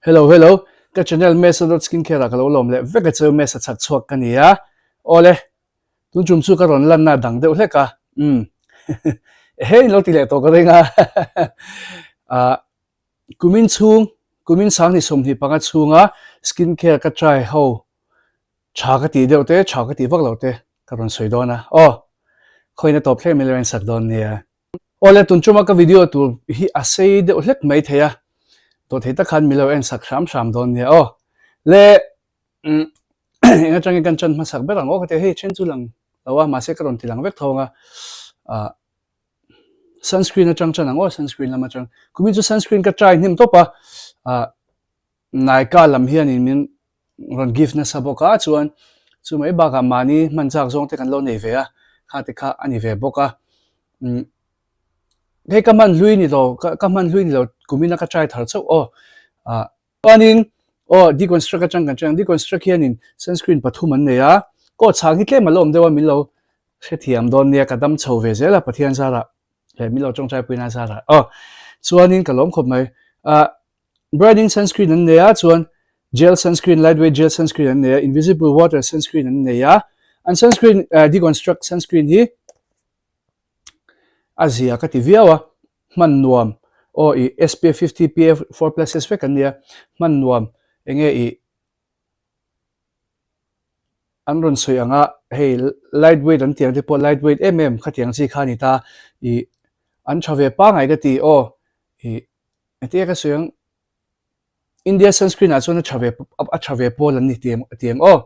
Hello hello, ka channel Mesa dot skincare ah ka lo lawm leh vek a cheu Mesa chhak chhuak ka ni a, awle tun tum chu ka rawn lanna a dang deuh hlek a, umm ehe in lo ti leh tawh ka ring a ah kumin chhung kumin sanghnih 25 chhunga skincare ka try ho tha ka tih deuh te tha ka tih vak lo te ka rawn sawi dawn a, aw khawina tawp thleng min lo en sak dawn nia. Awle tun chuma ka video tur hi a sei deuh hlek mai thei a, tawh thei tak khan min lo en sak hram hram dawn nia aw. Le umm eng atangin kan chan hmasak ber ang aw ka ti a, hei then chu lang lo a mahse ka rawn ti lang vek tho ang a, ah sunscreen atang chan ang aw sunscreen lam atang kumin chu sunscreen ka try hnem tawp a, ah Nykaa lam hianin min rawn gift nasa bawk a chuan chu mai bakah mahni hman chak zawng te kan lo nei ve a kha te kha a ni ve bawk a umm hei ka hman hlui ni lo ka hman hlui ni lo kumin a ka try thar chauh aw ah chuanin aw deconstruct atang kan try ang deconstruct hianin sunscreen pathum an nei a kaw chhang hi tlem a la awm deuh a min lo hrethiam dawn nia ka dam chho ve zel a Pathian zarah leh min lo tawngtai puina zarah aw chuanin ka lawm khawp mai ah. Brightening sunscreen an nei a, chuan gel sunscreen, lightweight gel sunscreen an nei a, invisible water sunscreen an nei a. An sunscreen, deconstruct sunscreen hi a zia ka ti viau a, hman nuam aw ih SPF 50 PA 4 plus S vek an nia, hman nuam enge ih an rawn sawi ang a, hei lightweight an tih ang te pawh lightweight em em khatiang chi kha a ni ta, ih an tha ve pangngai ka ti aw ih. Hetia ka sawi ang, India sunscreen ah chuan a tha ve a tha ve pawl an ni ti ti ang aw.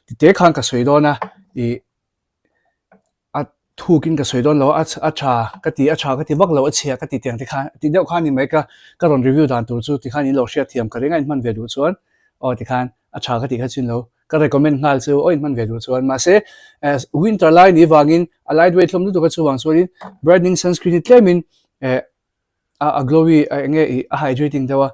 Tite khan ka sawi dawn a, ih a thukin ka sawi dawn lo a, a tha ka ti a tha ka ti vak lo a chhia ka ti tiang te khan ti deuh khan ni mai ka ka rawn review dan tur chu tikhan in lo hriat thiam ka ring a in hman ve duh chuan aw tikhan a tha ka tih kha chu in lo ka recommend nghal chu aw in hman ve duh chuan mahse winter lai ni vangin a light weight hlawm lutuk a chuvang chuanin brightening sunscreen hi tlemin eh a a glowy a eng nge ih a hydrating deuh a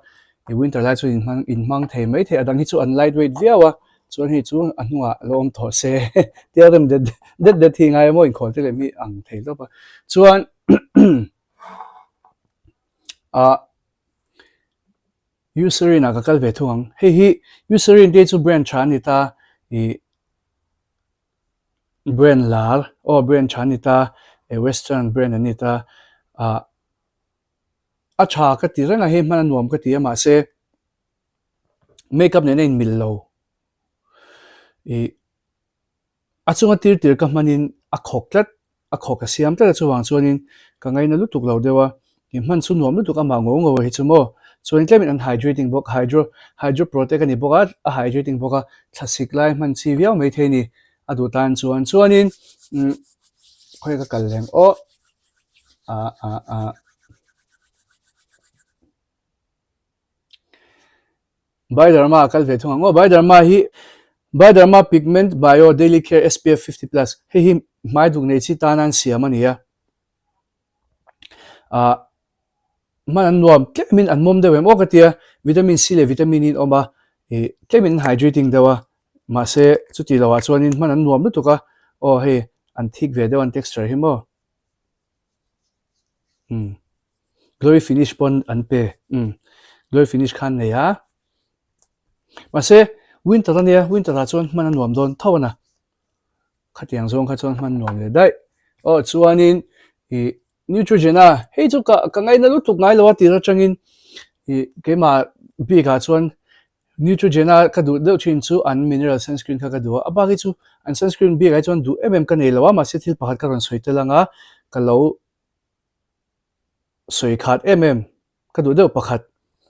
ih winter lai chuan in hmang in hmang thei mai thei a dang hi chu an light weight viau a chuan hei chu a hnungah lo awm tawh se tia rem det det det hi ngai emaw inkhawl te leh mi ang thei tawp a chuan ah Eucerin ah ka kal ve thung ang hei hi Eucerin te chu brand tha a ni ta ih brand lar aw brand tha a ni ta eh western brand an ni ta ah a tha ka ti reng a hei hman a nuam ka ti a mahse makeup nen a inmil lo ih A chunga tir tir ka hmanin a khawk tlat, a khawk a siam tlat a chuvang chuanin ka ngaina lutuk lo deuh a, i hman chu nuam lutuk amah ngo ngo hi chu maw. Chuanin tlemin an hydrating bawk, hydro hydro protect a ni bawk a, a hydrating bawk a, thlasik lai hman chi viau mai thei a ni a duh tan chuan. Chuanin umm khawi ka kal lem aw ah ah ah. Bioderma a kal ve thung ang aw. Bioderma hi Bioderma Pigment Bio Daily Care SPF 50 plus hei hi hmai duk nei chi tana an siam a ni a. Ah hman an nuam tlemin an mawm deuh em aw ka tia vitamin C leh vitamin E an awm a ih tlemin an hydrating deuh a mahse chuti loah chuanin hman an nuam lutuk a aw hei an thik ve deuh an texture hi maw. Umm glory finish pawn an pe umm glory finish khan nei a mahse winter ania winter ah chuan hman a nuam dawn tho ana khatiang zawng kha chuan hman nuam leh daih aw chuanin ih Neutrogena hei chu ka ka ngaina lutuk ngai lo a tir atangin ih keimah bik ah chuan Neutrogena ka duh deuh thin chu an mineral sunscreen kha ka duh a, a bak hi chu an sunscreen bik ah hi chuan duh em em ka nei lo a, mahse thil pakhat ka rawn sawi tel ang a, ka lo sawi khat em em ka duh deuh pakhat.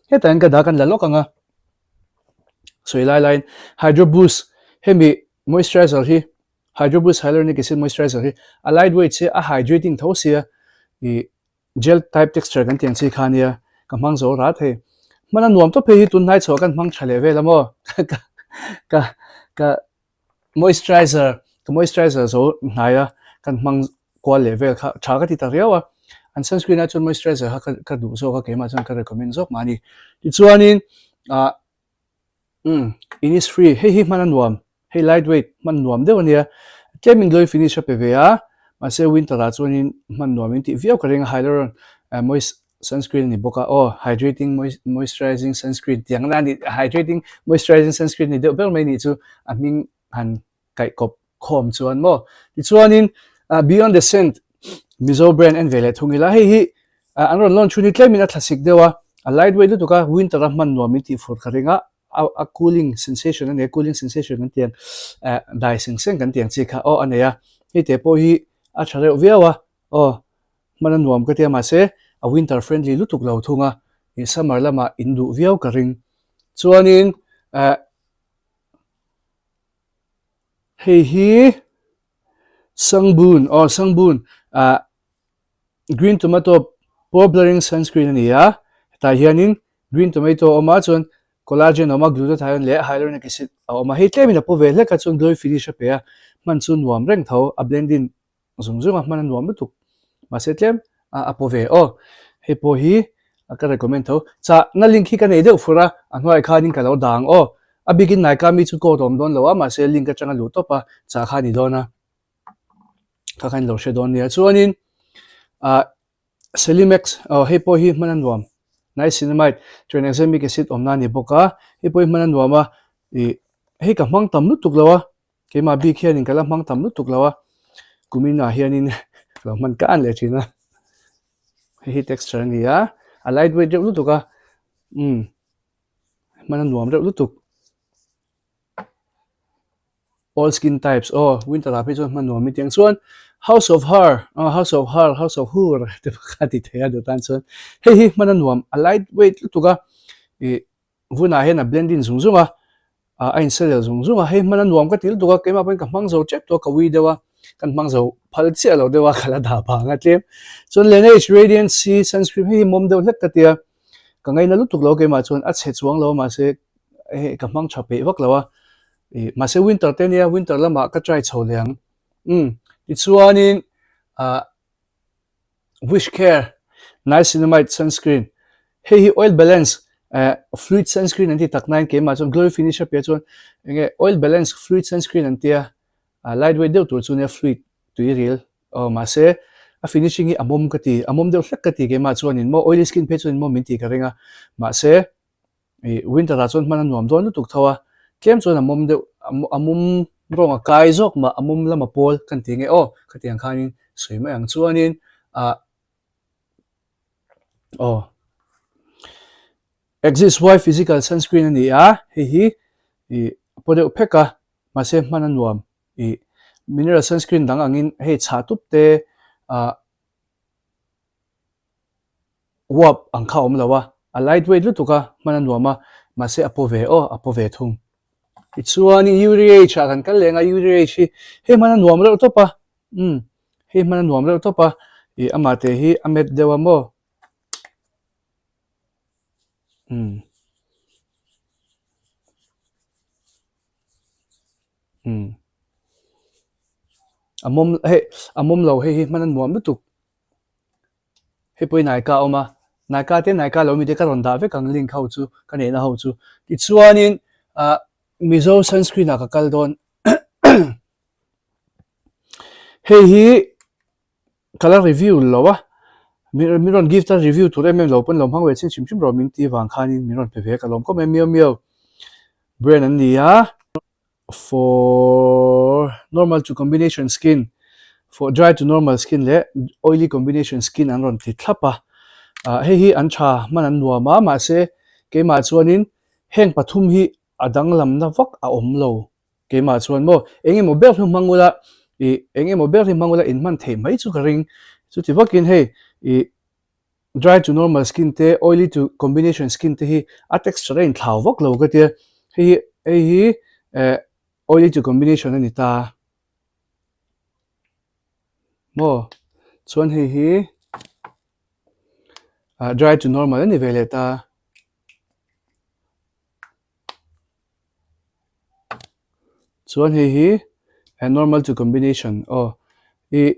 Hetah hian ka dah kan la lawk ang a, sawi lai laiin Hydro Boost hemi moisturizer hi Hydro Boost Hyaluronic Acid Moisturizer hi a light weight sia a hydrating tho sia ih Gel type texture kan tih ang chi kha ania, ka hmang zo rat hei. Hman a nuam tawp hei hi tun hnai chhuah kan hmang tha leh vel a maw? Ka ka ka moisturizer ka moisturizer zo hnai a kan hmang kual leh vel kha tha ka ti ta riau a. An sunscreen ah chuan moisturizer kha ka ka duh zawk a keimah chuan ka recommend zawk mah a ni. Tichuanin ah umm Innisfree hei hi hman a nuam. Hei light weight hman nuam deuh ania, tlemin glowy finish a pe ve a, mahse winter ah chuanin hman nuam in tih viau ka ring a, hyaluron moist. Sunscreen a ni bawk a, aw hydrating moisturizing sunscreen tih ang a ni, hydrating moisturizing sunscreen ni deuh ber mai nih chu a hming han kaih kawp khawm chuan maw. Tichuanin Beyond the Scent Mizo brand en ve leh thung ila, hei hi an rawn launch hun hi tlemin a thlasik deuh a, a light weight lutuk a, winter a hman nuam in tih fur ka ring a, a cooling sensation a nei a, cooling sensation kan tih ang dai seng seng kan tih ang chi kha aw a nei a, hei te pawh hi a tha reuh viau a, aw hman a nuam ka tia mahse a winter friendly lutuk lo thung a, ih summer lamah in duh viau ka ring. Chuanin eh hei hi Sangbun aw Sangbun ah green tomato pore blurring sunscreen a ni a, hetah hianin green tomato a awm a chuan collagen a awm a glutathione leh hyaluronic acid a awm a, hei tlemin a pu ve hlek a chuan glowy finish a pe a, hman chu nuam reng tho a blending zung zung a hman a nuam lutuk mahse tlem a a paw ve aw hei pawh hi ka recommend tho chah na link hi ka nei deuh fur a a hnuai khanin ka lo dang aw a bikin Nykaa mi chu code a awm dawn lo a mahse link atanga luh tawp a chah kha a ni dawn a kha khan lo hre dawn nia chuanin ah Celimax aw hei pawh hi hman a nuam niacinamide tranexamic acid awmna a ni bawk a hei pawh hi hman a nuam a ih hei ka hmang tam lutuk lo a. Keimah bik hianin ka la hmang tam lutuk lo a, kuminah hianin ka lo hman kan leh thin a. Hei hi texture a ni a, a light weight reuh lutuk a, umm hman a nuam reuh lutuk. All skin types aw winter ah phei chuan hman nuam i tih ang chuan House of Her aw House of Her House of Hur te pawh kha ti thei a duh tan chuan hei hi hman a nuam a light weight lutuk a ih Vunah hian a blend in zung zung a, a in sel zung zung a, hei hman a nuam ka ti lutuk a, keimah pawhin ka hmang zo tep tawh a, ka ui deuh a, kan hmang zo phal chiah lo deuh a, ka la dah vang a tlem. Chuan Laneige Radiant C sunscreen hei hi mawm deuh hlek ka ti a, ka ngaina lutuk lo keimah chuan a chhe chuang lo a mahse hei ka hmang tha peih vak lo a, ih mahse winter te ania winter lamah ka try chho leh ang. Umm tichuanin ah. Wish Care Niacinamide Sunscreen Hei hi oil balance eh fluid sunscreen an ti tak nain keimah chuan glowy finish a piah chuan enge oil balance fluid sunscreen an tia ah light weight deuh tur chu nia fluid tui ril aw mahse a finishing hi a mawm ka ti a mawm deuh hlek ka ti keimah chuanin maw oily skin phei chuanin maw min tih ka ring a mahse ih winter ah chuan hman a nuam dawn lutuk tho a tlem chuan a mawm deuh a mawm rawng a kai zawk mah a mawm lama pawl kan ti nge aw khatiang khanin sawi mai ang chuanin ah aw Exist Y physical sunscreen a ni a hei hi ih a paw deuh phek a mahse hman a nuam ih mineral sunscreen dang angin hei chhah tup te ah Uap ang kha a awm lo a, a light weight lutuk a, hman a nuam a, mahse a paw ve aw, a paw ve thung. Tichuanin Uriage ah kan kal leng a, Uriage hi hei hman a nuam reuh tawp a, umm hei hman a nuam reuh tawp a, ih amah te hi a met deuh a maw, umm umm a mawm hei a mawm lo hei hi hman a nuam lutuk. Hei pawh hi Nykaa a awm a, Nykaa te Nykaa lo mite ka rawn dah vek ang link ho chu ka neihna ho chu. Tichuanin ah Mizo sunscreen ah ka kal dawn hei hi ka la review lo a, min rawn gift a review tur em em lo pawn lo hmang ve chin hrim hrim rawh min tih vang khanin min rawn pe ve ka lawm khawp mai miau miau brand an ni a. For normal to combination skin, for dry to normal skin leh oily combination skin an rawn ti thlap a. Ah hei hi an tha hman an nuam a mahse keimah chuanin heng pathum hi a danglamna vak a awm lo keimah chuan maw eng emaw ber hi hmang ula ih eng emaw ber hi hmang ula inhman theih mai chu ka ring chuti vakin hei ih Dry to normal skin te, oily to combination skin te hi a texture a inthlau vak lo ka tia. Hei hi hei hi eh oily to combination a ni ta. Maw? Chuan hei hi ah dry to normal a ni ve leh ta. Chuan hei hi eh normal to combination aw ih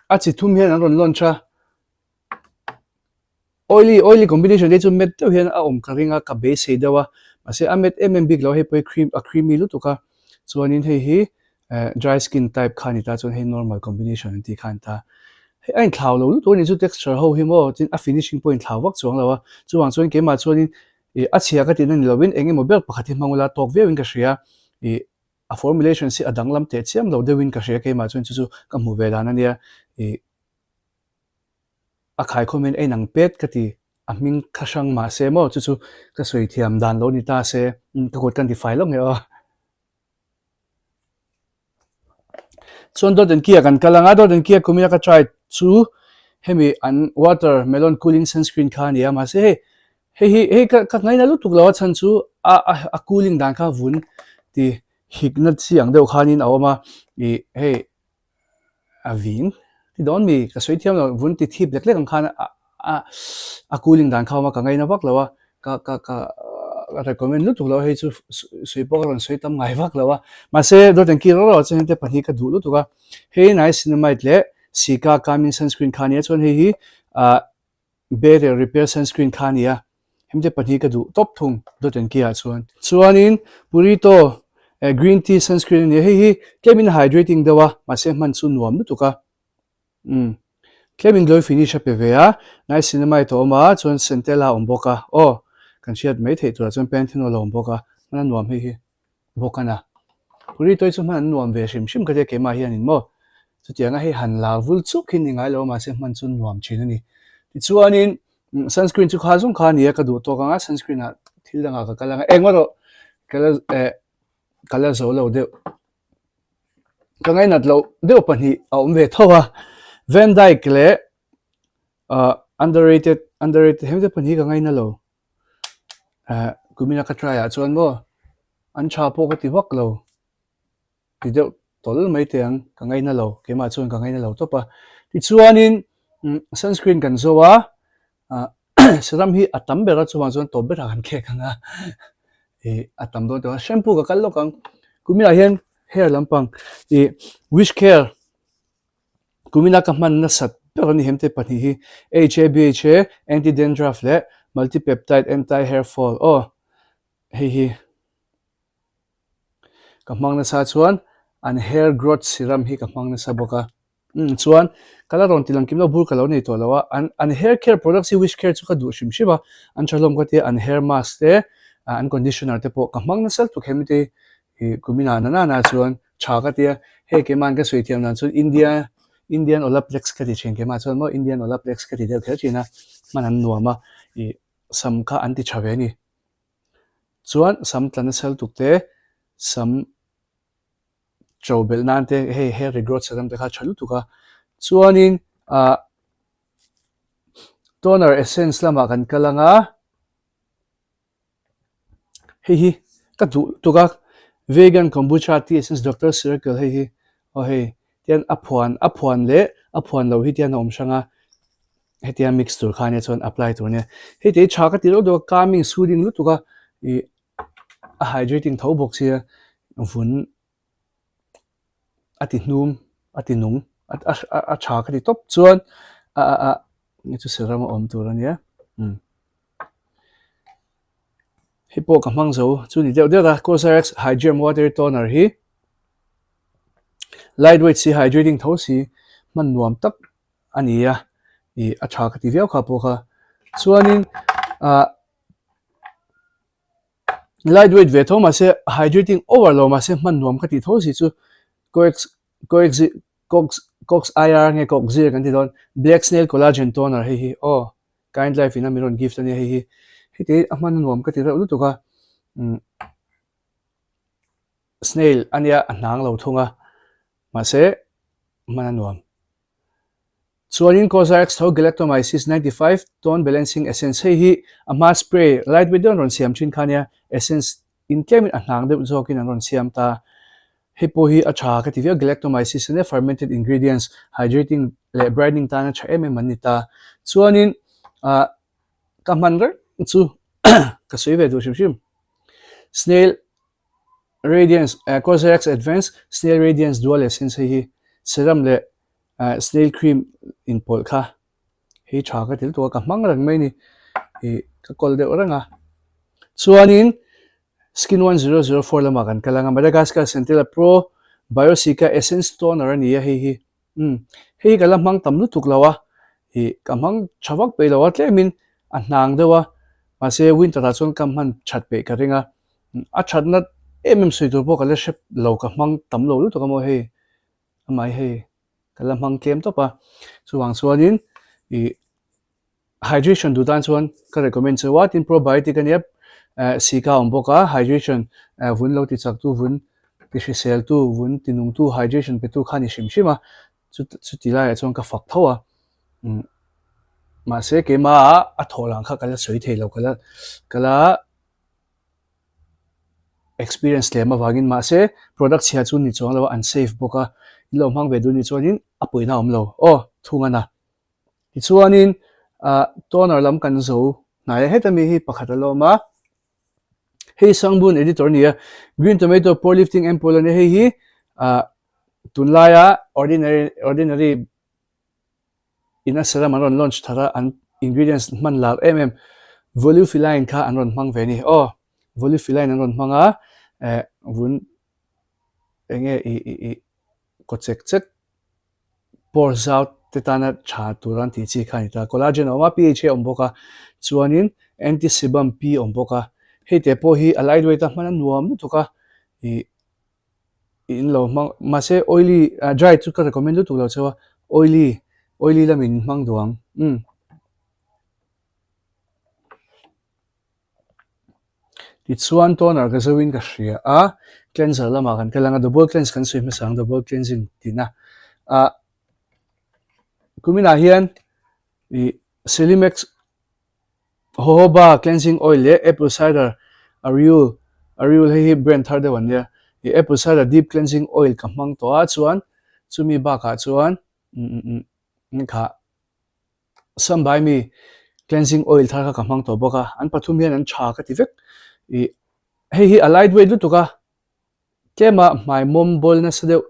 A chi thum hian an rawn launch a, oily oily combination te chu met deuh hian a awm ka ring a, ka beisei deuh a, mahse a met em em bik lo a, hei pawh hi cream a creamy lutuk a, chuanin hei hi eh dry skin type kha a ni ta chuan hei normal combination an tih kha a ni ta. Hei a inthlau lo lutuk a ni chu texture ho hi maw tin a finishing pawh a inthlau vak chuang lo a, chuvang chuan keimah chuanin ih a chhia ka tihna ni lovin eng emaw ber pakhat hi hmang ula tawk viauin ka hria ih a formulations hi a danglam teh chiam lo deuhin ka hria keimah chuan chu chu ka hmuh ve dan a nia ih a khaikhawmin a inang pet ka ti a hming kha hrang mahse maw chu chu ka sawi thiam dan lo ni ta se ka kut ka intifai lawk nge aw. Chuan dawt engkia kan kal anga dawt engkia kumina ka try chu hemi an water melon cooling sunscreen kha a ni a mahse hei hei hi hei ka ka ngaina lutuk lo a chhan chu a a a cooling dan kha vun ti hikna chi ang deuh khanin a awm a ih hei a vin ti dawn mi ka sawi thiam lo vun ti thip lek lek ang khan a a a cooling dan kha a awm a ka ngaina vak lo a ka ka ka recommend lutuk lo a hei chu sawi pawh ka rawn sawi tam ngai vak lo a mahse dawt engki rawh rawh chuan hengte pahnih ka duh lutuk a hei niacinamide leh sika calming sunscreen kha a nia chuan hei hi ah Barrier repair sunscreen kha a ni a, hemte pahnih ka duh tawp thung dawt en kiah chuan. Chuanin Purito green tea sunscreen a ni a, hei hi tlemin a hydrating deuh a, mahse hman chu nuam lutuk a. Umm tlemin glowy finish a pe ve a, niacinamide a awm a, chuan centella a awm bawk a, aw kan hriat mai theih turah chuan panthenol a awm bawk a, hman a nuam hei hi. bawk a na. Purito hi chu hman an nuam ve hrim hrim ka tia keimah hianin maw. Chutianga hei han lar vul chuk hi ni ngai lo a mahse hman chu nuam thin a ni. Tichuanin sunscreen chu kha zawng kha a ni a ka duh tawk ang a sunscreen ah thil dangah ka kal ang a eng erawh ka la eh ka la zo lo deuh. Ka ngainat loh deuh pahnih a awm ve tho a Van Dyke leh ah underrated underrated hemi te pahnih hi ka ngaina lo. Eh kumina ka try ah chuan maw an tha pawh ka ti vak lo ti deuh tawl mai teh ang ka ngaina lo keimah chuan ka ngaina lo tawp a tichuanin sunscreen kan zo a ah serum hi a tam ber a chuvang chuan tawp berah kan khek ang a ih a tam dawn tawh a shampoo ka kal lawk ang kuminah hian hair lampang ih wish care. Kumina ka hman nasat ber a ni hemte pahnih hi HABHA anti-dandruff leh multi-peptide anti-hair fall aw hei hi ka hmang nasa chuan an hair growth serum hi ka hmang nasa bawk a umm chuan ka la rawn ti lang kim lo bur ka lo nei tawh lo a an an hair care products hi wish care chu ka duh hrim hrim a an tha hlawm ka tia an hair mask te an conditioner te pawh ka hmang nasa lutuk hemi te hi kumina na na na chuan tha ka tia hei keimah ka sawi thiam dan chuan India Indian Olaplex ka ti thin keimah chuan maw Indian Olaplex ka ti deuh kher thin a hman an nuam a ih sam kha an ti tha ve a ni chuan sam tla nasa lutuk te sam to belh nan te hei hair regrowth serum te kha tha lutuk a chuanin ah toner essence lamah kan kal ang a. Hei hi ka duh lutuk a vegan kombucha tea essence doctor circle hei hi aw hei tian a phuan a phuan leh a phuan loh hi tian a awm hrang a hetia mix tur kha ania chuan apply tur ania hei te hi tha ka ti deuh deuh a calming soothing lutuk a ih a hydrating tho bawk sia vun a ti hnum a ti nung a a tha ka ti tawp chuan a a a hei chu serum a awm tur a nia umm hei pawh ka hmang zo chu ni deuh deuh a cosrx hydrium water toner hi light weight si hydrating tho si hman nuam tak a ni a ih a tha ka ti viau kha pawh kha chuanin ah. Light weight ve tho mahse hydrating over lo mahse hman nuam ka tih tho si chu coex coex cox cox ir nge coxir kan ti dawn black snail collagen toner hei hi aw kind life in a min rawn gift ania hei hi heti a hman nuam ka ti reuh lutuk a umm snail ania a hnang lo thung a mahse hman a nuam. Chuanin Cosrx tho Galactomyces 95 Tone Balancing Essence hei hi a hma spray light weight deuh an rawn siam thin kha ania essence in tlemin a hnang deuh zawkin an rawn siam ta. Hei pawh hi a tha ka ti viau Galactomyces ania fermented ingredients hydrating leh brightening tana tha em em an ni ta. Chuanin ah ka hman reng chu ka sawi ve duh hrim hrim snail Radiance Cosrx Advanced Snail Radiance Dual Essence hei hi serum leh snail cream inpawlh kha hei tha ka ti lutuk a ka hmang reng mai a ni ih ka kawl deuh reng a chuanin skin 1004 lamah kan kal ang a Madagascar Centella Pro Biosica Essence Toner a ni a hei hi umm. Hei hi ka la hmang tam lutuk lo a, ih ka hmang tha vak peih lo a, tlemin a hnang deuh a, mahse winter ah chuan ka hman that peih ka ring a, a thatna em em sawi tur pawh ka la hre lo ka hmang tam lo lutuk a maw hei amah hi hei ka la hmang tlem tawp a, chuvang chuanin ih Hydration duh tan chuan ka recommend cheu a, tin probiotic a nia sika a awm bawk a, hydration vun lo ti chak tu, vun ti hrisel tu, vun ti nung tu, hydration pe tu kha a ni hrim hrim a, chuti laiah chuan ka fak tho a, mahse keimah a thawh lang kha ka la sawi thei lo, ka la ka la experience tlem avangin mahse product chhia chu ni chuang lo a, an safe bawk a, in lo hmang ve duh ni chuanin a puihna a awm lo, aw thung a na. Tichuanin ah toner lam kan zo hnai a heta mi hi pakhat a la awm a hei Sangbun editor a ni a green tomato pore lifting ampoule a nia hei hi ah tunlaia ordinary ordinary in a serum an rawn launch thar a an ingredients hman lar em em volufiline kha an rawn hmang ve a ni aw volufiline an rawn hmang a eh vun eng nge ih ih ih kaw chek chek. Pore zau te tana tha tur an tih chi kha a ni ta. Collagen a awm a, PHA a awm bawk a, chuanin anti-sebum P a awm bawk a. Hei te pawh hi a light weight a hman a nuam lutuk a, ih in lo hmang mahse oily ah dry chu ka recommend lutuk lo cheu a, oily oily lamin hmang duh ang umm. Tichuan toner ka zo in ka hria a, cleanser lamah kan kal ang a, double cleanse kan sawi hmasa ang double cleansing tihna ah kuminah hian ih Celimax jojoba cleansing oil leh apple cider ariul ariul hei hi brand thar deuh an nia ih apple cider deep cleansing oil ka hmang tawh a chuan chumi bakah chuan umm umm kha. Sambai mi cleansing oil thar kha ka hmang tawh bawk a, an pathum hian an tha ka ti vek. Ih hei hi a light weight lutuk a, tlema hmai mawm bawl nasa deuh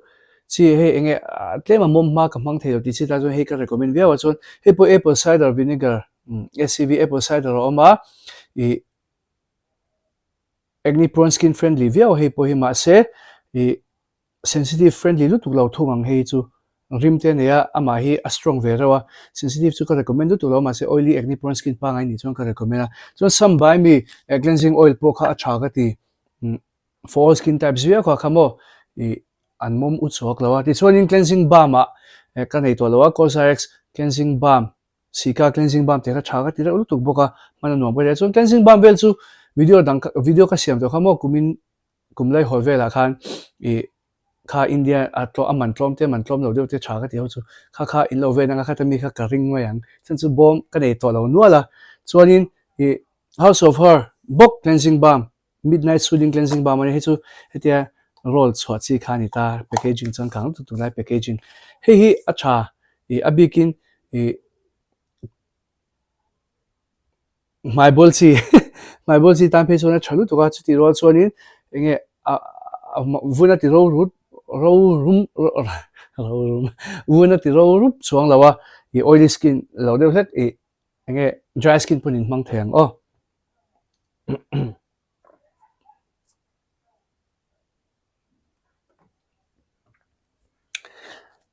chi hei eng nge tlema mawm hma ka hmang thei lo tih chi tan chuan hei ka recommend viau a, chuan hei pawh apple cider vinegar ACV apple cider a awm a, ih acne prone skin friendly viau a hei pawh hi mahse ih Sensitive friendly lutuk lo thung ang hei chu rim te a nei a, amah hi a strong ve reuh a, sensitive chu ka recommend lutuk lo mahse oily acne prone skin pangai nih chuan ka recommend a, chuan sam bai mi cleansing oil pawh kha a tha ka ti for all skin types viau kha kha maw ih an mawm u chhuak lo a, tichuanin cleansing balm ah ka nei tawh lo a Cosrx cleansing balm Sika cleansing balm te kha tha ka ti reuh lutuk bawk a, hman a nuam ka ti a, chuan cleansing balm vel chu video dang video ka siam tawh kha maw kumin Kum lai hawi velah khan ih kha India a tlawm a man tlawm te man tlawm lo deuh te tha ka ti ho chu kha kha in lo ven anga khata mi kha ka ring mai ang chhan chu bawm ka nei tawh lo nual a chuanin ih House of Her bawk cleansing balm midnight soothing cleansing balm a nia hei chu hetia roll chhuah chi kha a ni ta packaging chuan kang lutuk tunlai packaging hei hi a tha ih a bikin ih Hmai bawl chi hmai bawl chi tan phei chuan a tha lutuk a chutih rual chuanin eng nge ah vun a ti ro rut ro rum ro rum vun a ti ro rup chuang lo a ih oily skin lo deuh hlek ih eng nge dry skin pawhin in hmang thei ang aw.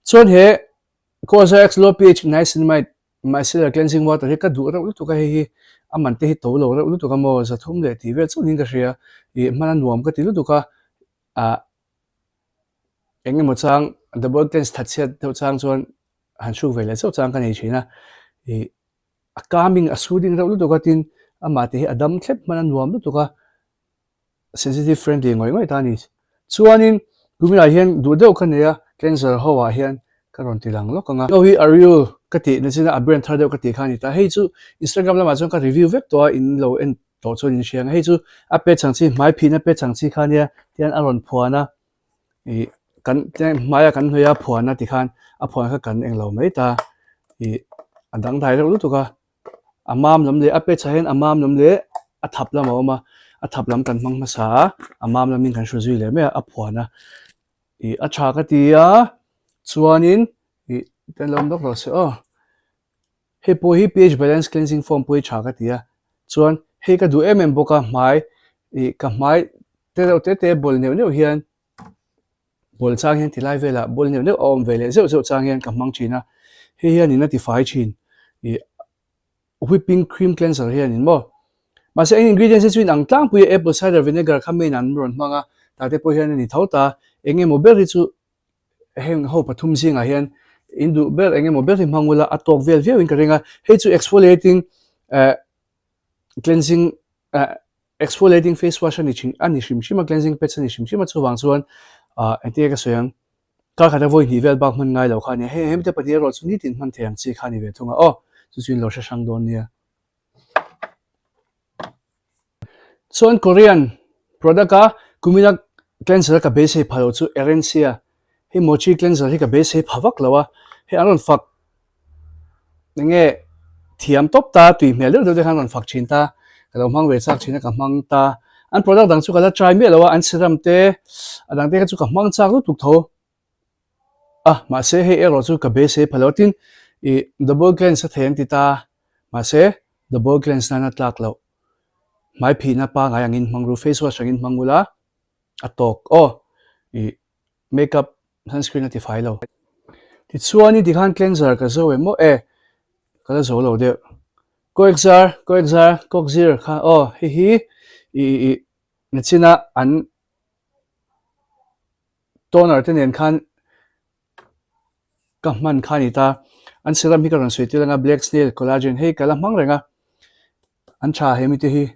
Chuan he Cosrx Low pH Niacinamide Micellar cleansing water hi ka duh reuh lutuk a, hei hi a man te hi to lo reuh lutuk a maw, zathum leh tih vel chauhin ka hria, ih hman a nuam ka ti lutuk a, ah eng emaw chang double cleanse that chhiat deuh chang chuan han hruk ve leh chauh chang ka nei thin a, ih a calming a soothing reuh lutuk a tin amah te hi a dam thlep hman a nuam lutuk a. Sensitive friendly ngawih ngawih ta a ni. Chuanin kuminah hian duh deuh ka nei a, cleanser ho ah hian ka rawn ti lang lawk ang a. Ho hi Ariul ka tih na chin a, a brand thar deuh ka tih kha a ni ta. Hei chu Instagram lamah chuan ka review vek tawh a, in lo en tawh chuan in hria ang. Hei chu a pet chang chi, hmai phihna pet chang chi kha nia, tihian a rawn phuan a, ih kan hmaia kan hnawih a phuan a tikhan a phuan kha kan englo mai ta, ih a dangdai reuh lutuk a. A mam lam leh a pe chah hian a mam lam leh a thap lam a awm a, a thap lam kan hmang hmasa a, a mam lamin kan hru zui leh mai a, a phuan a. Ih a tha ka ti a, chuanin ih ten lo awm dawk rawh se aw. Hei pawh hi pH balance cleansing foam pawh hi tha ka ti a, chuan hei ka duh em em bawk a hmai ih ka hmai te reuh te te bawl neuh neuh hian. Bawl chang hian tilai velah bawl neuh neuh a awm ve leh zeuh zeuh chang hian ka hmang thin a, hei hianin a tifai thin ih whipping cream cleanser hianin maw. Mahse eng ingredients hi chu inang tlangpui a apple cider vinegar kha main an rawn hmang a, tah te pawh hian a ni tho ta. Eng emaw ber hi chu heng ho pathum zingah hian in duh ber eng emaw ber hi hmang ula a tawk vel viau in ka ring a, hei chu exfoliating eh cleansing eh Exfoliating face wash a ni thin a ni hrim hrim a, cleansing pads a ni hrim hrim a, chuvang chuan ah engtin nge ka sawi ang, kar khat a vawi hnih vel bak hman ngai lo kha a nia, hei hemi te pahnih erawh chu nitin hman thei ang chi kha a ni ve thung a, aw chu chu in lo hre hrang dawn nia. Chuan Korean product a kumina cleanser a ka beisei pha lo chu Erencia Hei mochi cleanser hi ka beisei pha vak lo a, hei an rawn fak enge thiam tawp ta tui hmel deuh deuh te khan an rawn fak thin ta, ka lo hmang ve chak thin a ka hmang ta, an product dang chu ka la try miah lo a, an serum te a dang te kha chu ka hmang chak lutuk tho a, mahse hei erawh chu ka beisei pha lo a, tin ih double cleanse a thei an ti ta, mahse double cleanse nana tlak loh hmai phihna pangai angin hmang ru face wash angin hmang ula a tawk aw ih. Makeup sunscreen a ti fai lo. Tichuanin tikhan cleanser ka zo em maw e, ka la zo lo deuh. Koekzar, Koekzar, Kokzir kha aw hei hi i i nachina an toner te nen khan ka hman kha a ni ta. An serum hi ka rawn sawi tir anga black snail collagen hei ka la hmang reng a, an tha he mite hi.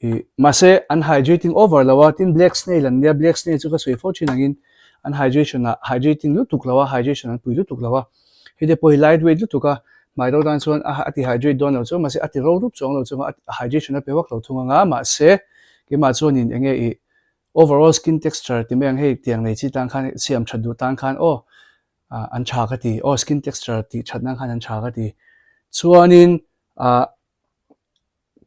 Ih, mahse an hydrating over lo a, tin black snail an nia, black snail chu ka sawi fo thin angin an hydration ah hydrating lutuk lo a, hydration an pui lutuk lo a, hei te pawh hi light weight lutuk a, hmai ro tan chuan a ti hydrate dawn lo chu mahse a ti ro rup chuang lo chu a hydration a pe vak lo thung anga mahse keimah chuanin enge ih overall skin texture ti mai ang hei tiang nei chi tan khan siam that duh tan khan aw an tha ka ti aw skin texture tih that nan khan an tha ka ti chuanin ah.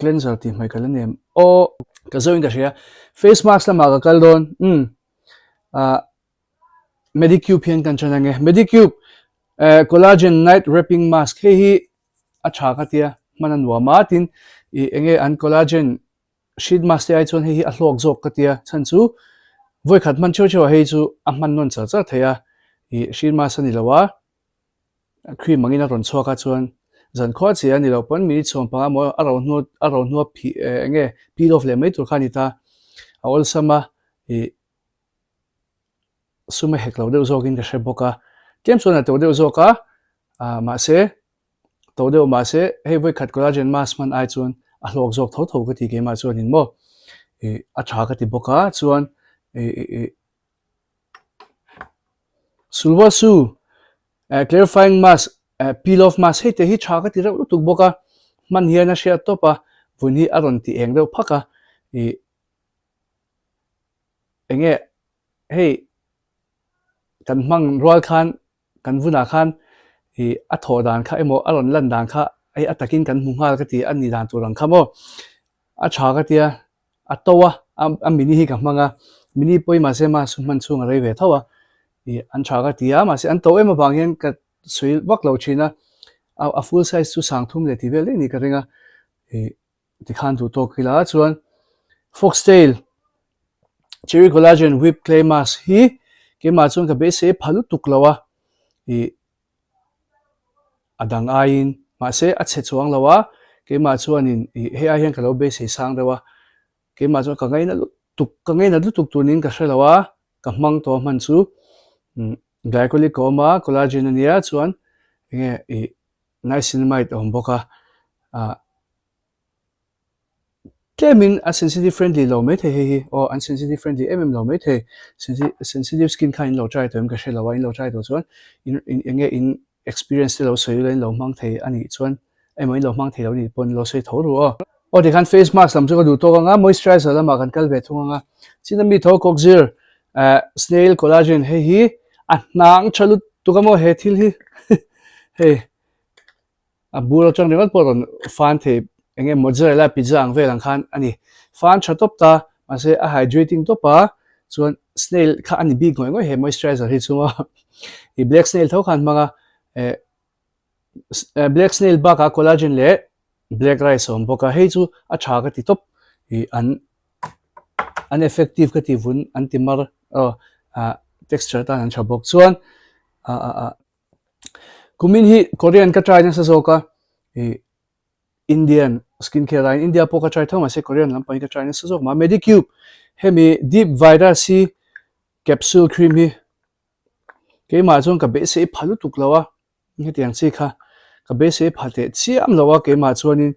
Cleanser tih hmai ka la nem aw. Ka zo in ka hria. Face mask lamah ka kal dawn. Umm. Ah Medicube hian kan chan ange. Medicube eh collagen night wrapping mask hei hi a tha ka tia hman a nuam a tin ih enge an collagen sheet mask te ai chuan hei hi a hlawk zawk ka tia chhan chu vawikhat hman theuh theuh ah hei chu a hman nawn char char thei a ih sheet mask a ni lo a. Cream angin a rawn chhuak a chuan zan khuah chiah a ni loh pawn minute chhuang panga maw a ro hnu a ro hnua phih eh eng nge peel off leh mai tur kha a ni ta a awlsam a ih sum a hek lo deuh zawkin ka hre bawk a tlem chuan a to deuh zawk a ah mahse to deuh mahse hei vawikhat collagen mask hman ai chuan a hlawk zawk tho tho ka ti keimah chuanin maw ih a tha ka ti bawk a chuan ih ih Sulwasu eh clarifying mask eh peel off mask hei te hi tha ka ti reuh lutuk bawk a, hman hian a hriat tawp a, vun hi a rawn ti eng deuh phak a, ih eng nge hei kan hmang rual khan kan vunah khan ih a thawh dan kha emaw a rawn lan dan kha hei a takin kan hmu nghal ka ti a ni dan tur ang kha maw a tha ka tia a to a a mini hi ka hmang a mini pawh hi mahse mask hman chhung a rei ve tho a ih an tha ka ti a mahse an to em avang hian ka sawi vak lo thin a a full size chu sang thum leh tih vel daih a nih ka ring a ih tikhan duh tawk ila chuan foxtail cherry collagen whip clay mask hi keimah chuan ka beisei pha lutuk lo a ih a dang aiin mahse a chhe chuang lo a keimah chuanin ih hei ai hian ka lo beisei sang deuh a keimah chuan ka ngaina lutuk ka ngaina lutuk tur niin ka hre lo a ka hmang tawh hman chu glycolic a awm a collagen a nia chuan enge ih niacinamide a awm bawk a ah Tlemin a sensitive friendly lo maithei hei hi aw an sensitive friendly em em lo maithei sensitive skin kha in lo try tawh em ka hre lo a in lo try tawh chuan in in eng nge in experience te lo sawi ula in lo hmang thei a nih chuan emaw in lo hmang thei lo nih pawh in lo sawi tho ru aw. Aw tikhan face mask lam chu ka duh tawk ang a moisturizer lamah kan kal ve thung ang a chin ami tho kawkzir eh snail collagen hei hi a hnang tha lutuk a maw he thil hi hei. A bur atang ringawt pawh rawn fan thei eng nge mozzarella pizza ang vel ang khan a ni. Fan tha tawp ta mahse a hydrating tawp a chuan snail kha a ni bik ngawih ngawih he moisturizer hi chu maw i black snail tho khan hmang a eh black snail bakah collagen leh black rice a awm bawk a hei chu a tha ka ti tawp ih an an effective ka ti vun an ti mar aw ah. texture atan an tha bawk. Chuan ah ah ah kumin hi Korean ka try nasa zawk a ih Indian skin care aiin India pawh ka try tho mahse Korean lampang hi ka try nasa zawk mah. Medicube hemi deep vita C capsule cream hi keimah chuan ka beisei pha lutuk lo a hetiang chi kha ka beisei pha teh chiam lo a keimah chuanin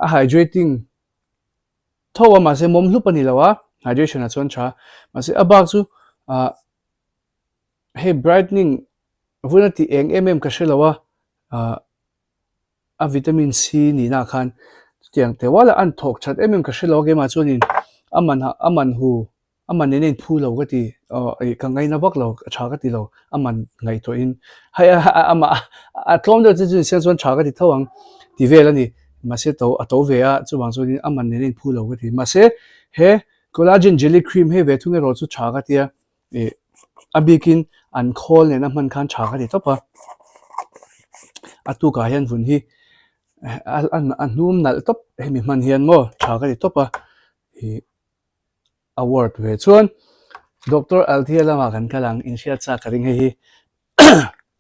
a hydrating tho a mahse mawm hlup a ni lo a hydration ah chuan tha mahse a bak chu ah hei brightening vun a tih eng em em ka hre lo a ah a vitamin C nihna ah khan chutiang teh ual a an thawk that em em ka hre lo a keimah chuanin a man a man hu A man in a inphu lo ka ti aw ih ka ngaina vak lo a tha ka ti lo a man ngaihtuahin hei amah a tlawm deuh chu chu insiam chuan tha ka ti tho ang ti vel a ni mahse to a to ve a chuvang chuanin a man nen a inphu lo ka ti mahse he collagen jelly cream hei ve thung erawh chu tha ka tia ih a bikin an khawl nena hman khan tha ka ti tawp a a tukah hian vun hi a hnum nalh tawp hemi hman hian maw tha ka ti tawp a ih. A word ve chuan Doctor Althea lamah kan kal ang inhriat chak ka ring hei hi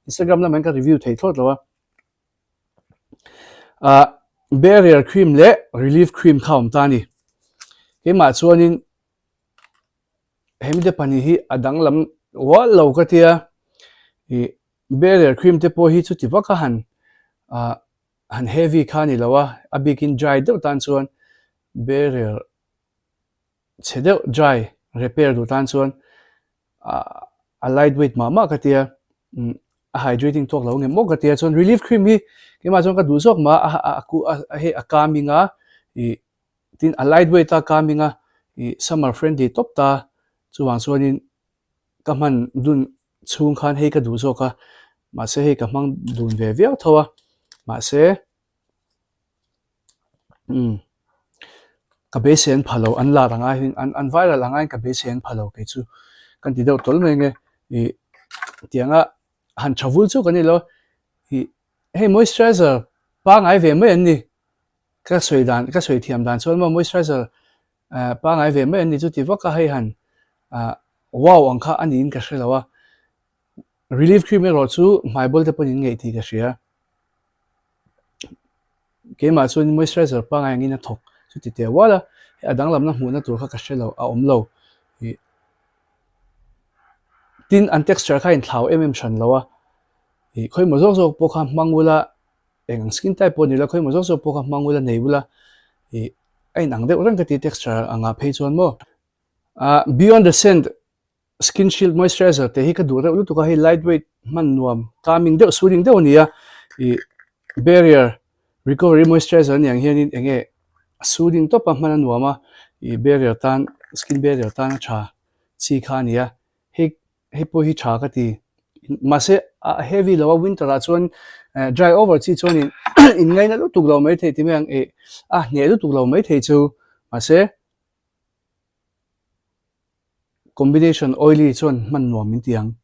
Instagram lamah hian ka review thei thlawt lo a ah barrier cream leh relief cream kha awm ta a ni keimah chuanin hemi te pahnih hi a danglam ual lo ka tia ih barrier cream te pawh hi chuti vak a han ah han heavy kha a ni lo a a bikin dry deuh tan chuan barrier chhe deuh dry repair duh tan chuan a light weight mah mah ka tia a hydrating tawk lo nge maw ka tia chuan relief cream hi keimah chuan ka duh zawk mah a a hei a calming a ih tin a light weight a calming a ih summer friendly tawp ta chuvang chuanin ka hman dun chhung khan hei ka duh zawk a mahse hei ka hmang dun ve viau tho a mahse. Umm ka beisei an pha lo an lar ang aiin an an viral ang aiin ka beisei an pha lo kei chu kan ti deuh tawl mai nge ih tianga han tha vul chu kan ni lo ih hei moisturizer pangai ve mai an ni ka sawi dan ka sawi thiam dan chuan maw moisturizer eh pangai ve mai an ni chu ti vak a hei han ah wow ang kha a niin ka hre lo a relief cream erawh chu hmai bawl te pawhin in ngeih tih ka hria. Keimah chuan moisturizer pangngai angin a thawk chu ti teh ual a, a danglamna hmuhna tur kha ka hre lo a awm lo ih tin an texture kha a inthlau em em hran lo a ih khawimaw zawk zawk pawh kha hmang ula eng ang skin type pawh ni la khawimaw zawk zawk pawh kha hmang ula nei ula ih a inang deuh reng ka ti texture angah phei chuan maw ah beyond the scent Skin shield moisturizer te hi ka duh reuh lutuk a, hei light weight hman nuam calming deuh soothing deuh a ni a, ih barrier recovery moisturizer a ni ang hianin eng nge a soothing tawp a hman a nuam a, ih barrier tan skin barrier tan a tha chi kha a ni a, hei hei pawh hi tha ka ti mahse a heavy lo a winter ah chuan dry over chi chuanin in ngaina lutuk lo maithei ti mai ang ih a hneh lutuk lo maithei chu mahse. Combination oily chuan hman nuam min ti ang.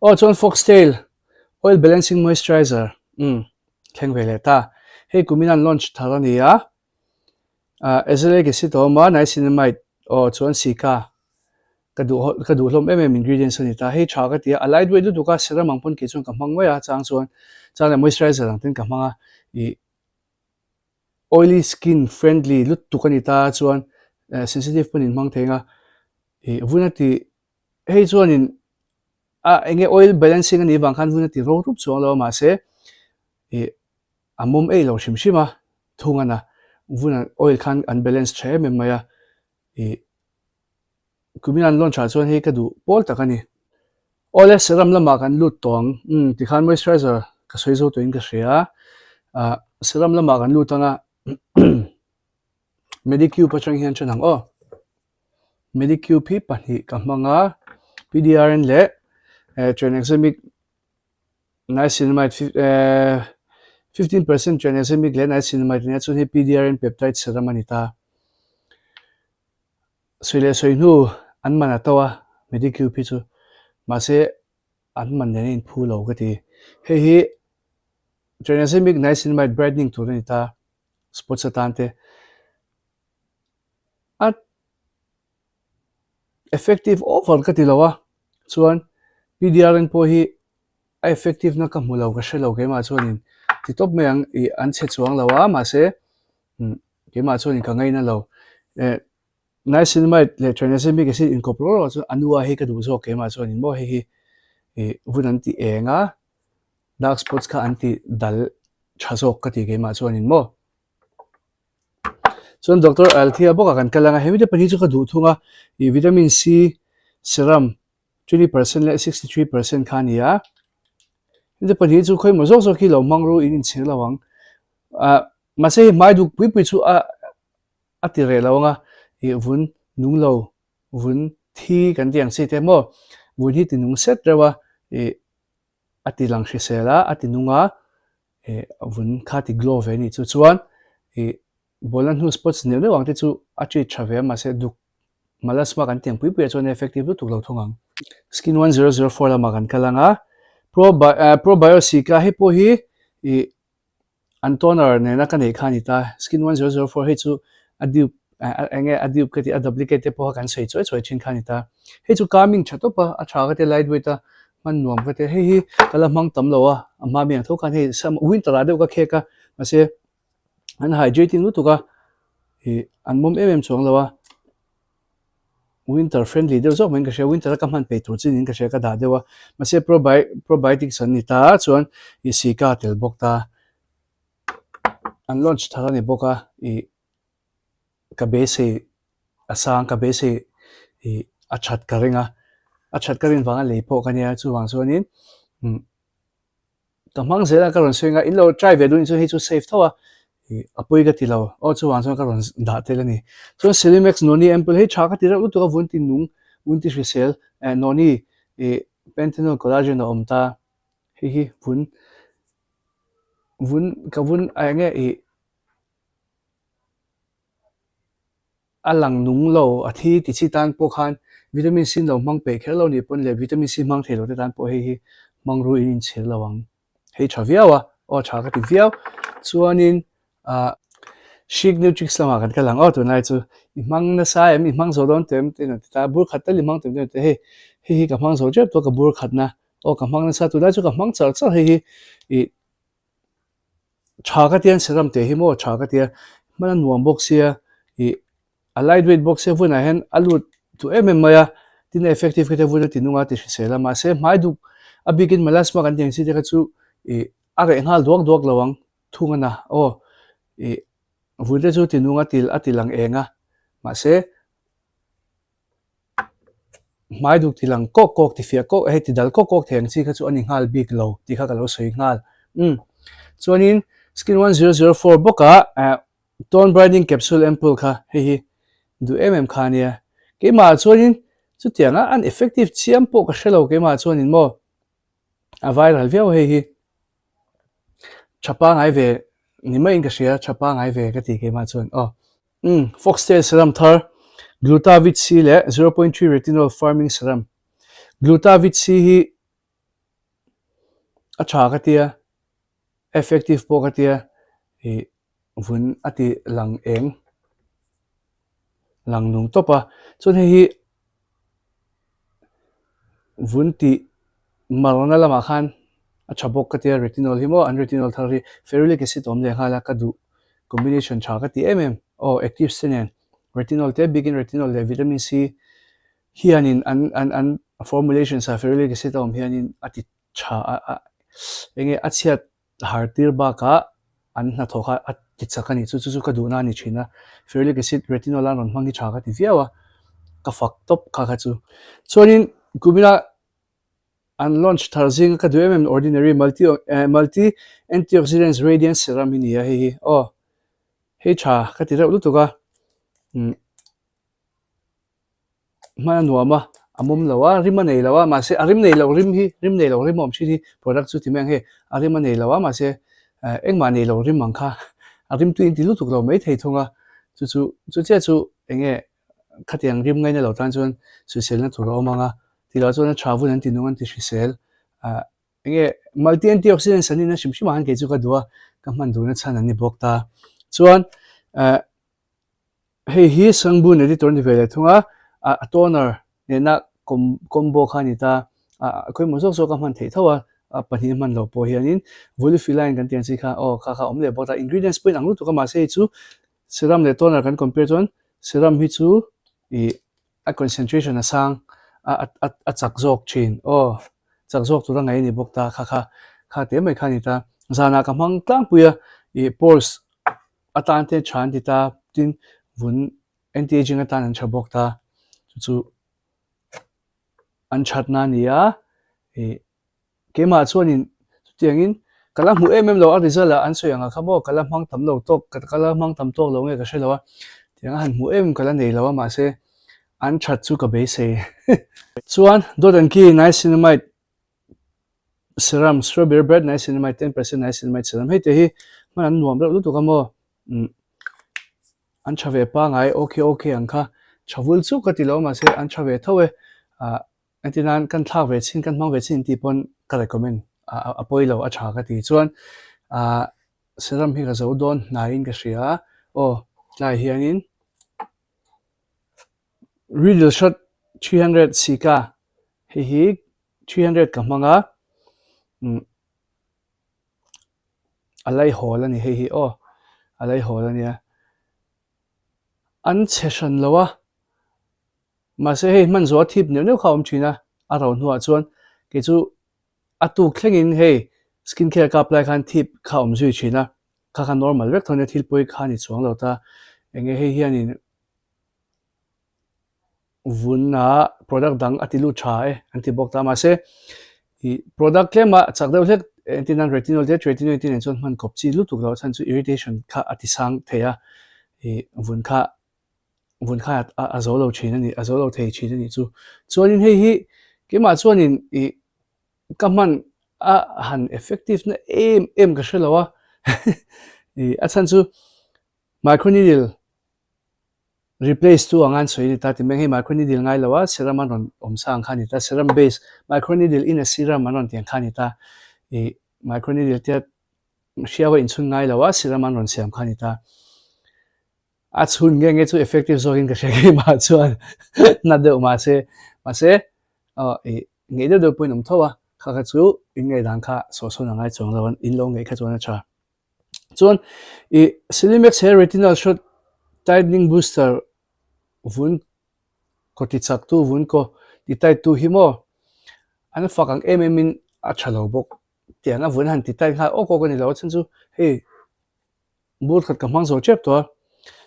Aw chuan Foxtail oil balancing moisturizer umm thleng ve leh ta. Hei kumin an launch thar a ni a. Ah azelaic acid a awm a, niacinamide aw chuan sika ka duh ka duh hlawm em em ingredients a ni ta. Hei tha ka ti a, a light weight lutuk a, serum ang pawn kei chuan ka hmang mai a, chang chuan chang leh moisturizer ang ten ka hmang a ih. Oily skin friendly lutuk a ni ta chuan sensitive pawn in hmang thei ang a, ih vun a ti hei chuanin a eng nge oil balancing a nih vang khan vun a ti ro rup chuang lo a mahse ih a mawm eih lo hrim hrim a thung a na vun oil khan an balance tha em em mai a ih. Kumin an launch ah chuan hei ka duh pawl tak a ni. Awle serum lamah kan lut tawh ang. Umm tikhan moisturizer ka sawi zo tawhin ka hria a. Ah serum lamah kan lut ang a Medicube atang hian then ang aw. Medicube hi pahnih ka hmang a PDRN leh Tranexamic Niacinamide 15% Tranexamic leh Niacinamide nia chuan hei PDRN peptide serum a ni ta. Sawi leh sawi hnu an man a to a Medicube hi chu mahse an man nen a inphu lo ka ti. Hei hi Tranexamic Niacinamide brightening tur a ni ta spots atan te a effective over ka ti lo a. Chuan PDRN pawh hi a effective na ka hmu lo ka hre lo keimah chuanin ti tawp mai ang ih an chhe chuang lo a mahse keimah chuanin ka ngaina lo. Eh Niacinamide leh Tranexamic acid inkawp rawh rawh chuan Anua hi ka duh zawk keimah chuanin maw hei hi ih vun an ti eng a dark spots kha an ti dal tha zawk ka ti keimah chuanin maw. Chuan Doctor Althea bawkah kan kal ang a, he mite pahnih chu ka duh thung a, ih vitamin C serum 20% leh 63% kha a ni a, hemi pahnih chu khawimaw zawk zawk hi lo hmang ru in inchhir lo ang, ah mahse hei hmai duk pui pui chu a a ti reh lo ang a, ih vun nung lo vun thi kan tih ang chi te maw vun hi ti nung set reuh a, ih a ti lang hrisel a, a ti nung a, ih vun kha ti glow ve a nih chu chuan ih Bawlhla hnu spots neuh neuh ang te chu a treat tha ve a mahse duk melasma kan tiang pui pui ah chuan a effective lutuk lo thung ang. Skin 1004 lamah kan kal ang a, Probiosica hei pawh hi ih an toner nena ka neih kha a ni ta, Skin 1004 hei chu a dupe eng nge a dupe ka tih a duplicate te pawh kha kan sawi chuai chuai thin kha a ni ta. Hei chu calming tha tawp a, a tha ka tia light weight a hman nuam ka tia hei hi ka la hmang tam lo a, a hma mi ang tho khan hei winter ah deuh ka khek a mahse an hydrating lutuk a ih an mawm em em chuang lo a winter friendly deuh zawk maiin ka hria winter a ka hman peih tur chin in ka hria ka dah deuh a mahse probi probiotics an ni ta chuan ih sika a tel bawk ta an launch thar a ni bawk a ih ka beisei a sang ka beisei ih a that ka ring a a that ka rin vanga lei pawh ka nia chuvang chuanin umm. Ka hmang zel a ka rawn sawi ang a, in lo try ve duh in chuan hei chu safe tho a, ih a pawi ka ti lo, aw chuvang chuan ka rawn dah tel a ni. Chuan Celimax Noni Ample hei tha ka ti reuh lutuk a, vun ti nung, vun ti hrisel, eh Noni ih Panthenol Collagen a awm ta, hei hi vun, vun ka vun eng nge ih. A lang nung lo, a thi ti chi tan pawh khan vitamin C lo hmang peih kher lo nih pawn leh vitamin C hmang thei lo te tan pawh hei hi hmang ru in inchhir lo ang. Hei tha viau a, aw tha ka ti viau. Chuanin ah Chic Nutrix lamah kan kal ang aw tunlai chu i hmang nasa em, i hmang zo dawn teh em tiin an ti ta a, bur khat tal i hmang teh em tiin an ti a, hei hei hi ka hmang zo tep tawh ka bur khatna aw ka hmang nasa tunlai chu ka hmang char char hei hi ih Tha ka tia an serum teh hi maw tha ka tia hman a nuam bawk sia ih a light weight bawk sia vunah hian a lut duh em em mai a tin a effective khi te vun a ti nung a ti hrisel a mahse hmai duk a bikin melasma kan tih ang chi te kha chu ih a reh nghal duak duak lo ang thung a na aw ih vun te chu ti nung a ti a ti lang eng a mahse. Hmai duk ti lang kawk kawk ti fiah kawk hei ti dal kawk kawk thei ang chi kha chu a ni nghal bik lo tih kha ka lo sawi nghal. Umm chuanin skin 1004 bawkah eh tone brightening capsule ampoule kha hei hi duh em em kha a nia. Keimah chuanin chutianga an effective chiam pawh ka hre lo keimah chuanin maw a viral viau hei hi tha pangai ve ni maiin ka hria tha pangai ve ka ti keimah chuan aw. Umm, Foxtail serum thar, Glutavit C leh 0.3 Retinol Firming Serum. Glutavit C hi a tha ka tia, effective pawh ka tia, ih vun a ti lang eng, lang nung tawp a. Chuan hei hi vun tih marna lamah khan a tha bawk ka tia retinol hi maw an retinol thar hi ferulic acid awm leh nghal a ka duh combination tha ka ti em em aw actives te nen retinol te bikin retinol leh vitamin C hianin an an an formulations ah ferulic acid a awm hianin a ti tha a a enge a chhiat har tir bakah an hnathawh kha a ti chak a ni. Chu chu chu ka duhna a ni thin a. Ferulic acid retinol an rawn hmang hi tha ka ti viau a, ka fak tawp kha kha chu. Chuanin kumina an launch thar zinga ka duh em em Ordinary multi multi antioxidants radiant serum hi ni a hei hi aw hei tha ka ti reuh lutuk a umm. Hman a nuam a, a mawm lo a, rim a nei lo a, mahse a rim nei lo rim hi, rim nei lo rim a awm thin hi product chu ti mai ang hei, a rim a nei lo a, mahse eh engmah nei lo rim ang kha a rim tui inti lutuk lo mai thei thung a, chu chu chu chiah chu eng nge khatiang rim ngaina lo tan chuan hriselna tur a awm ang a, ti lo chuan a tha vun an ti nung an ti hrisel ah eng nge multi antioxidants an nihna hrim hrim ah khan kei chu ka duh a, ka hman duhna chhan an ni bawk ta, chuan eh. Hei hi Sangbun editor ni ve leh thung a, a toner nena combo kha a ni ta a khawimaw zawk zawk a hman theih tho a, a pahnih a hman loh pawh hianin Volufiline kan tih ang chi kha aw kha kha a awm leh bawk ta ingredients pawhin ang lutuk a mahse hei chu serum leh toner kan compare chuan serum hi chu ih a concentration a sang a a a chak zawk thin aw chak zawk tura ngaih a ni bawk ta kha kha kha te mai kha a ni ta zanah ka hmang tlangpui a ih pores atan te tha an ti ta tin vun anti aging atan an tha bawk ta chu chu an thatna a ni a ih Keimah chuanin chutiangin ka la hmuh em em lo a result ah an sawi ang a kha maw ka la hmang tam lo tawk ka la hmang tam tawk lo nge ka hre lo a tiang a han hmuh em ka la nei lo a mahse an that chu ka beisei. Chuan dawt an ki niacinamide serum strawberry bright niacinamide 10% niacinamide serum hei te hi hman an nuam reuh lutuk a maw umm an tha ve pangai okay okay ang kha tha vul chuk ka ti lo mahse an tha ve tho e ah Engtin nan kan thlak ve chin, kan hmang ve chin tih pawn ka recommend a a pawi lo a tha ka ti. Chuan ah serum hi ka zo dawn hnaiin ka hria a, aw tlai hianin Riddle shot 300 sika hei hi 300 ka hmang a, umm a laihawl a ni hei hi aw a laihawl a nia. An chhe hran lo a. Mahse hei hman zawh a thip neuh neuh kha a awm thin a, a ro hnuah chuan kei chu a tuk thlengin hei skin care ka apply khan thip kha a awm zui thin a, kha kha normal vek tho ania thil pawi kha a ni chuang lo ta. Enge hei hianin vun ah product dang a ti lut tha e an ti bawk ta mahse ih product tlema chak deuh hlek entir nan retinol te tretinoin te nen chuan hman kawp chi lutuk lo chhan chu irritation kha a ti sang thei a ih vun kha vun kha a zo lo thin a ni, a zo lo thei thin a nih chu. Chuanin hei hi keimah chuanin ih ka hman a han effective na em em ka hre lo a, ih a chhan chu microneedle replace tu anga an sawi a ni ta ti mai ang, hei microneedle ngai lo a serum an rawn awm sa ang kha a ni ta, serum base microneedle in a serum an rawn tih ang kha a ni ta, ih microneedle tia hriau a inchhun ngai lo a serum an rawn siam kha a ni ta. A chhun nge nge chu effective zawkin ka hria keimah chuan na deuh mahse mahse aw ih ngeih deuh deuh pawhin awm tho a kha kha chu in ngaihdan kha sawhsawn a ngai chuang lo a in lo ngeih kha chuan a tha. Chuan ih Celimax he retinal shot tightening booster vun kaw ti chak tu vun kaw ti tight tu hi maw an fak ang em em in a tha lo bawk tiang a vun han ti tight nghal awk awk a ni lo a chhan chu hei Bur khat ka hmang zo tep tawh a,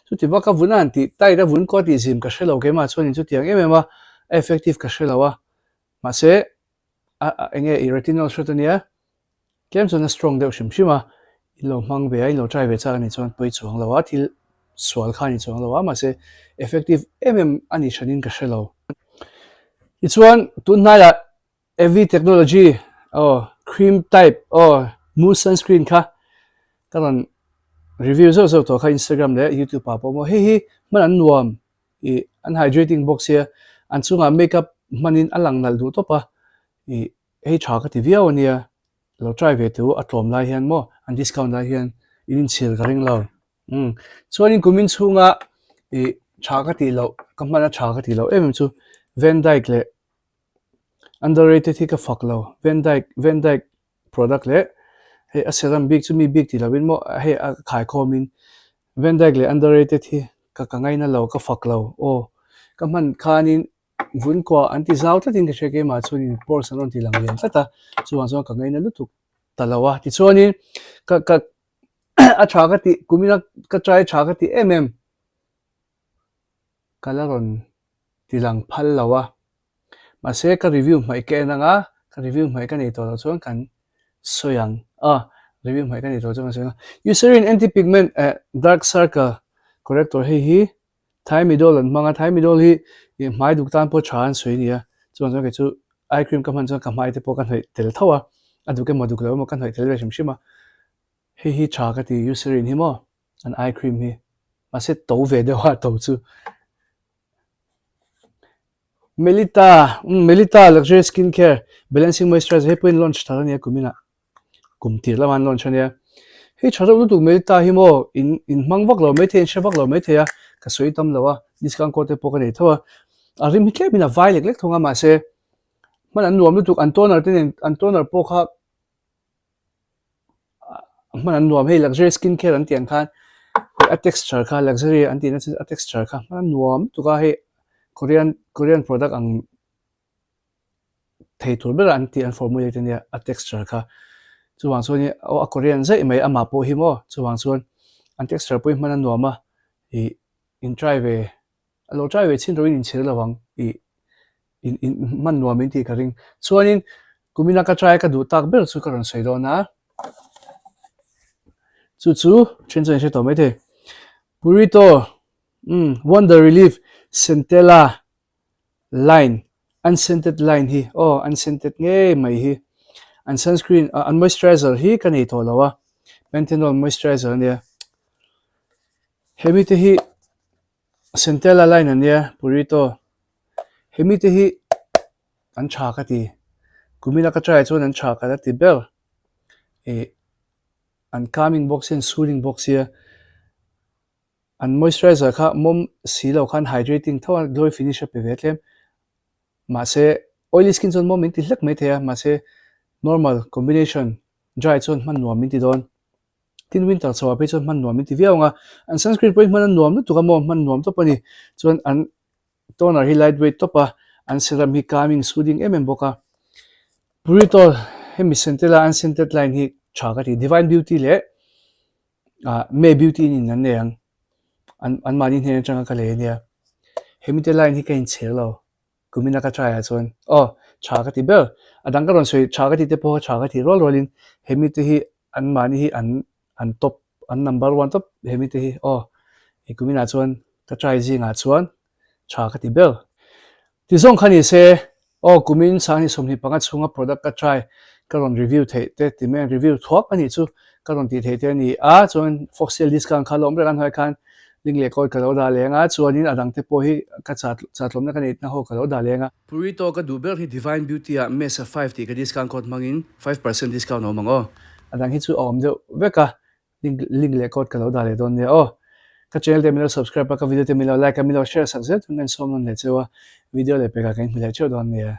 chuti vak a vun a han tih tight a vun kaw a tih zim ka hre lo keimah chuanin chutiang em em a a effective ka hre lo a, mahse a a enge i retinol shot ania tlem chuan a strong deuh hrim hrim a, in lo hmang ve a in lo try ve chak anih chuan pawi chuang lo a thil sual kha a ni chuang lo a mahse effective em em a nih hranin ka hre lo. Tichuan tun hnaiah Evie Technology aw cream type aw mousse sunscreen kha ka rawn review zauh zauh tawh kha Instagram leh YouTube ah pawh maw hei hi hman an nuam ih an hydrating bawk sia an chungah makeup hmanin a lang nalh duh tawp a ih hei tha ka ti viau ania lo try ve teh u a tlawm lai hian maw an discount lai hian in inchhir ka ring lo umm chuanin kumin chhunga ih tha ka tih loh ka hman a tha ka tih loh em em chu Van Dijk leh Underrated hi ka fak lo. Van Dijk Van Dijk product leh hei a serum bik chu mi bik ti lovin maw hei a khaikhawmin Van Dijk leh underrated hi ka ka ngaina lo ka fak lo aw ka hman khanin vun kua an ti zau tlatin ka hria keimah chuanin pores an rawn ti lang lian tlat a chuvang chuan ka ngaina lutuk ta lo a tichuanin ka ka a tha ka tih kumina ka try tha ka tih em em. Ka la rawn ti lang phal lo a, mahse ka review hmaih ka en ang a, ka review hmaih ka nei tawh loh chuan kan sawi ang a, review hmaih ka nei tawh loh chuan kan sawi ang a. Eucerin anti pigment eh dark circle corrector hei hi Thiamidol an hmang a, Thiamidol hi ih hmai duk tan pawh tha an sawi a ni a, chuvang chuan kei chu eye cream ka hman chuan ka hmai te pawh ka hnawih tel tho a, a duk emaw duk lo emaw ka hnawih tel ve hrim hrim a, hei hi tha ka ti Eucerin hi maw. An eye cream hi mahse to ve deuh a to chu. Melita umm Melita luxury skin care balancing moisturizer hei pawhin launch thar ania kumin ah kum tir lamah an launch ania. Hei tha reuh lutuk Melita hi maw in in hmang vak lo maithei in hre vak lo maithei a ka sawi tam lo a discount code te pawh ka nei tho a. A rim hi tlemin a vai lek lek thung a mahse hman an nuam lutuk an toner te nen an toner pawh kha hman an nuam hei luxury skin care an tih ang khan a texture kha luxury an tihna chu a texture kha hman an nuam lutuk a hei korean korean product ang thei tur ber an tih an formulate ania a texture kha chuvang chuan aw a korean zaih mai amah pawh hi maw chuvang chuan an texture pawh hi hman a nuam a ih in try ve a lo try ve chhin rawhin inchhir lo ang ih in in hman nuam in tih ka ring chuanin kumina ka try ka duh tak ber chu ka rawn sawi dawn a chu chu then chuan in hre tawh maithei Purito umm Wonder Relief Centella line unscented line hi aw unscented ngei mai hi an sunscreen ah an moisturizer hi ka nei tawh lo a panthenol moisturizer ania hemi te hi centella line ania purito hemi te hi an tha ka ti kumina ka try chuan an tha ka la ti ber ih an calming bawk sia an soothing bawk sia. An moisturizer kha mawm si lo khan hydrating tho a, glowy finish a pe ve tlem. Mahse oily skin chuan mawm min ti hlek mai thei a, mahse normal combination dry chuan hman nuam min ti dawn. Tin winter chho ah phei chuan hman nuam min ti viau ang a, an sunscreen pawhin hman a nuam lutuk a maw, hman nuam tawp a ni. Chuan an toner hi light weight tawp a, an serum hi calming soothing em em bawk a. Purito hemi centella unscented line hi tha ka ti, Divine Beauty leh ah May Beauty in an nei ang an an mahni hnen atanga ka lei ania hemi te line hi ka inchhir lo kumina ka try ah chuan aw tha ka ti ber a dang ka rawn sawi tha ka tih te pawh kha tha ka tih rual rualin hemi te hi an mahni hi an an top an number one top hemi te hi aw kuminah chuan ka try zingah chuan tha ka ti ber. Ti zawng kha ni se, aw kumin sanghnih 25 chhunga product ka try ka rawn review theih te ti mai ang, review thuak a nih chu ka rawn tih theih te a ni a, chuan Foxtel discount kha lawm reng a hnuai khan link leh code ka lo dah leng a, chuanin a dang te pawh hi ka chatlawmna ka neihna ho ka lo dah leng a. Purito ka duh ber hi Divine Beauty ah Mesa five tih ka discount code hmangin 5% discount a awm ang aw. A dang hi chu a awm deuh vek a, Link link leh code ka lo dah leh dawn nia aw. Ka channel te min lo subscribe a, ka video te min lo like a, min lo share sak zel thung ka insawm nawn leh cheu a, video leh pekah ka inhmu leh theuh dawn nia.